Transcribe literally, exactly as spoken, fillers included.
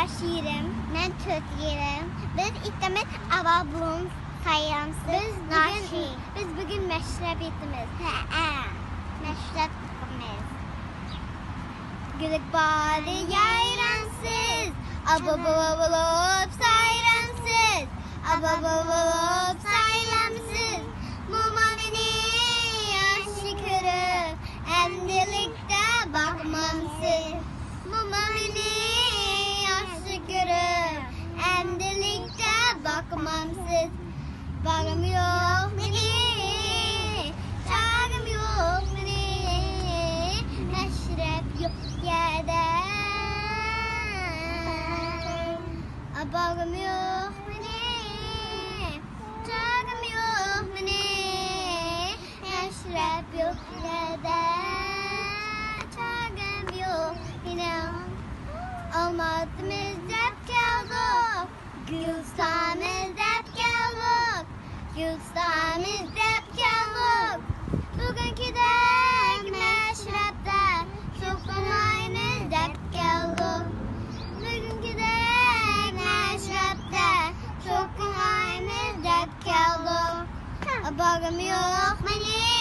بەش يېرىم. مەن تۆت يېرىم. بىز ئىككىمىز ئاۋا بۇلۇڭ سايرامسىز. بىز بۈگۈن، ناشى. بىز بۈگۈن مەشرەپ ئېتىمىز. ھەئە، مەشرەپ قىلىمىز. گۈلۈك بالى يايرامسىز، ئابا بوۋا بولۇپ سايرامسىز، ئابا بوۋا بولۇپ سايرامسىز. موما مېنى ياخشى كۆرۈپ، ئەمدىلىكتە باقمامسىز؟ موما مېنى ياخشى كۆرۈپ، ئەمدىلىكتە باقمامسىز؟ باغرىم يوق مېنى، چاغىم يوق مېنى، مەشرەپ يوق يەردە. باغرىم يوق مېنى، چاغىم يوق مېنى، مەشرەپ يوق يەردە، چاغىم يوق مېنىڭ. ئالماتىمىز دەپ كەلدۇق، گۈلىستانىمىز دەپ كەلدۇق، گۈلىستانىمىز دەپ كەلدۇق. بۈگۈنكىدەك مەشرەپتە چوقۇنايمىز دەپ كەلدۇق. بۈگۈنكىدەك مەشرەپتە چوقۇنايمىز دەپ كەلدۇق. باغرىم يوق مېنى،